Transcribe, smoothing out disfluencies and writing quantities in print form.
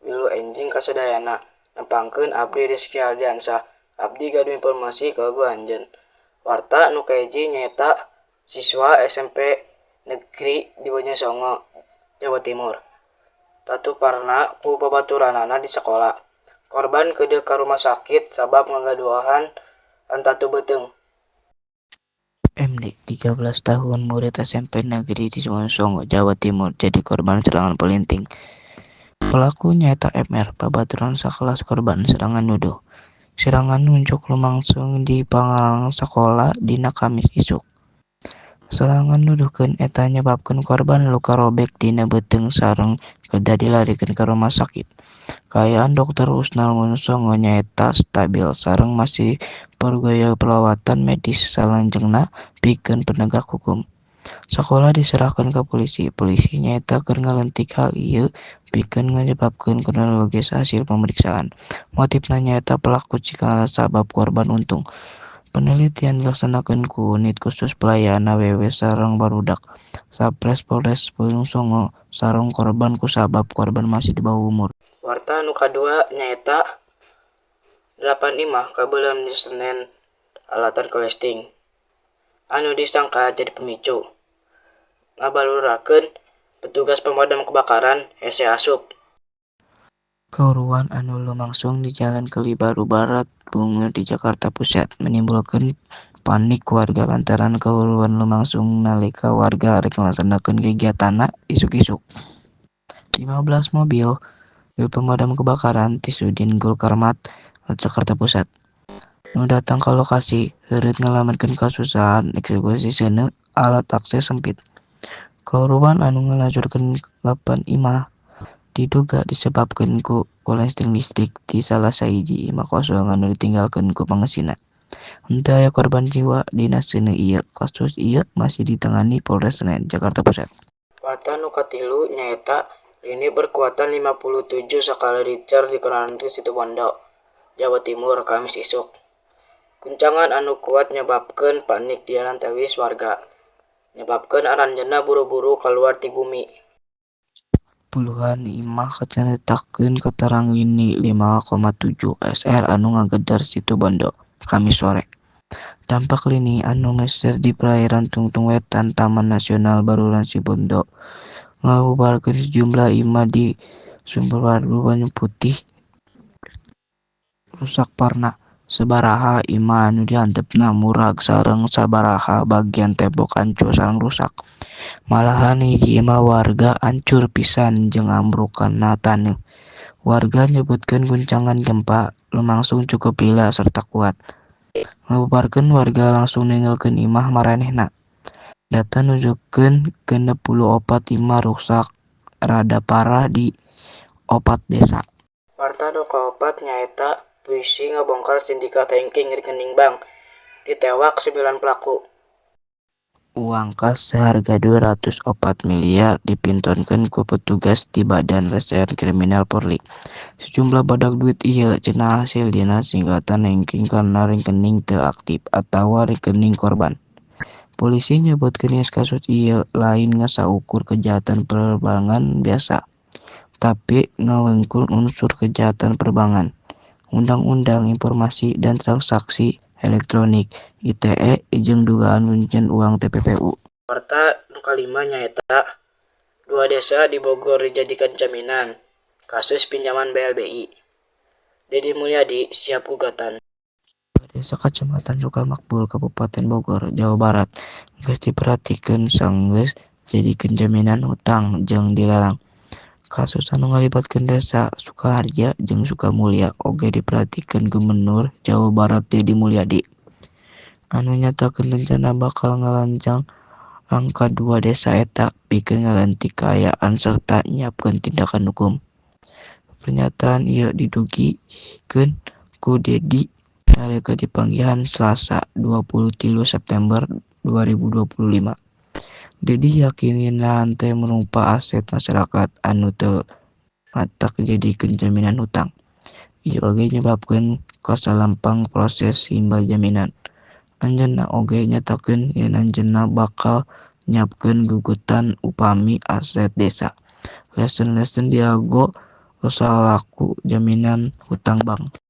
Wilujeng enjing kasadayana. Nepangkeun abdi Rizky Ardiansyah. Abdi gaduh informasi kanggo anjeun. Warta nu kahiji nyaeta siswa SMP Negeri di Bojongsoang, Jawa Timur. Tatuparna ku babaturanna di sakola. Korban keudeuh ka rumah sakit sabab ngagaduhan tatu beuteung. MD, 13 tahun, murid SMP Negeri di Bojongsoang, Jawa Timur, jadi korban serangan pelinting. Pelaku nyaeta MR, babaturan sakelas korban. Serangan nuduh. Serangan nunjuk lumangsung di pangarangan sakola dina Kamis isuk. Serangan nuduhkeun eta nyebabkeun korban luka robek dina beuteung sareng kedah dilarikeun ka rumah sakit. Kaayaan dokter Husnal Bojongsoang nyaeta stabil sareng masih parurgaya perawatan medis salajengna pikeun penegak hukum. Sakola diserahkeun ka polisi. Polisi nyaeta keur ngalentik hal ieu pikeun ngajebabkeun kronologis hasil pameriksaan. Motifna nyaeta pelaku cikal sabab korban untung. Penelitian dilaksanakeun ku Unit Khusus Pelayanan Awewe sareng Barudak, Satres Polres Bojongsoang sareng korban kusabab korban masih di bawah umur. Warta nu kadua nyaeta 8 imah kabeuleum di Senen alatan kolersting anu disangka jadi pemicu. Ngabalurakeun petugas pemadam kebakaran hese asup. Kahuruan anu lumangsung di Jalan Kalibaru Barat Bungur di Jakarta Pusat menimbulkeun panik warga lantaran kahuruan lumangsung nalika warga rek ngalaksanakeun kegiatanna isuk-isuk. 15 mobil pemadam kebakaran ti Sudin Gulkarmat Jakarta Pusat nu datang ka lokasi heureut ngalaman kasusahan eksekusi seuneu alat akses sempit. Kahuruan anu ngalancurkeun 8 imah diduga disebabkeun ku kolersting listrik di salah sahiji imah kosong anu ditinggalkeun ku pangeusina. Henteu aya korban jiwa dina seuneu ieu. Kasus ieu masih ditangani Polres Senen, Jakarta Pusat. Warta nu katilu nyaeta lini berkekuatan 5,7 skala Richter dikarantos Situbondo, Jawa Timur, Kamis isuk. Guncangan anu kuat nyebabkeun panik di antawis warga, nyebabkeun aranjeunna buru-buru kaluar ti bumi. Puluhan imah kacaritakeun katarang lini 5,7 SR anu ngagedar Situbondo, Kamis sore. Dampak lini anu meser di perairan Tungtung Wetan, Taman Nasional Baluran Situbondo, ngabubarkeun sejumlah imah di Sumberwaru Banyuputih rusak parna. Sabaraha imah anu diantepna murag sareng sabaraha bagian tembok ancur sareng rusak. Malahan hiji imah warga ancur pisan jeung ambruk kana taneuh. Warga nyebutkeun guncangan gempa lumangsung cukup lila sarta kuat. Ngabubarkeun warga langsung ninggalkeun imah maranehna. Data nunjukkeun 64 imah rusak rada parah di 4 desa. Warta nu kaopat nyaeta polisi ngabongkar sindikat hacking rekening bank, ditewak 9 pelaku. Uang kas seharga 204 miliar dipintonkeun ku petugas ti Badan Reserse Kriminal Polri. Sejumlah badak duit ieu cenah hasil dina singkatan hacking kana rekening teu aktif atawa rekening korban. Polisi nyebutkeun kasus ieu lain saukur kejahatan perbankan biasa, tapi ngawengku unsur kejahatan perbankan, Undang-Undang Informasi dan Transaksi Elektronik (ITE) jeung dugaan pencucian uang (TPPU). Warta nu kalima nyaeta 2 desa di Bogor dijadikan jaminan kasus pinjaman BLBI. Dedi Mulyadi siap gugatan. Dua desa Kacamatan Sukamakmur, Kabupaten Bogor, Jawa Barat geus diperhatikeun sanggeus dijadikeun jaminan hutang jeung dilelang. Kasus anu ngalibatkeun Desa Sukaharja jeung Sukamulya oge diperhatikeun Gubernur Jawa Barat Dedi Mulyadi, anu nyatakeun rencana bakal ngalancang kadua desa eta pikeun ngalentik kaayaan sarta nyiapkeun tindakan hukum. Pernyataan ieu didugikeun ku Dedi nalika dipanggihan Salasa 23 September 2025. Dedi yakin yen lahan teh mangrupa aset masyarakat anu teu matak dijadikeun jaminan hutang. Ieu oge nyebabkeun kasalampang proses himbah jaminan. Anjeunna oge nyatakeun yen anjeunna bakal nyiapkeun gugutan upami aset desa. Lesen-lesen dianggo Salaku jaminan hutang bank.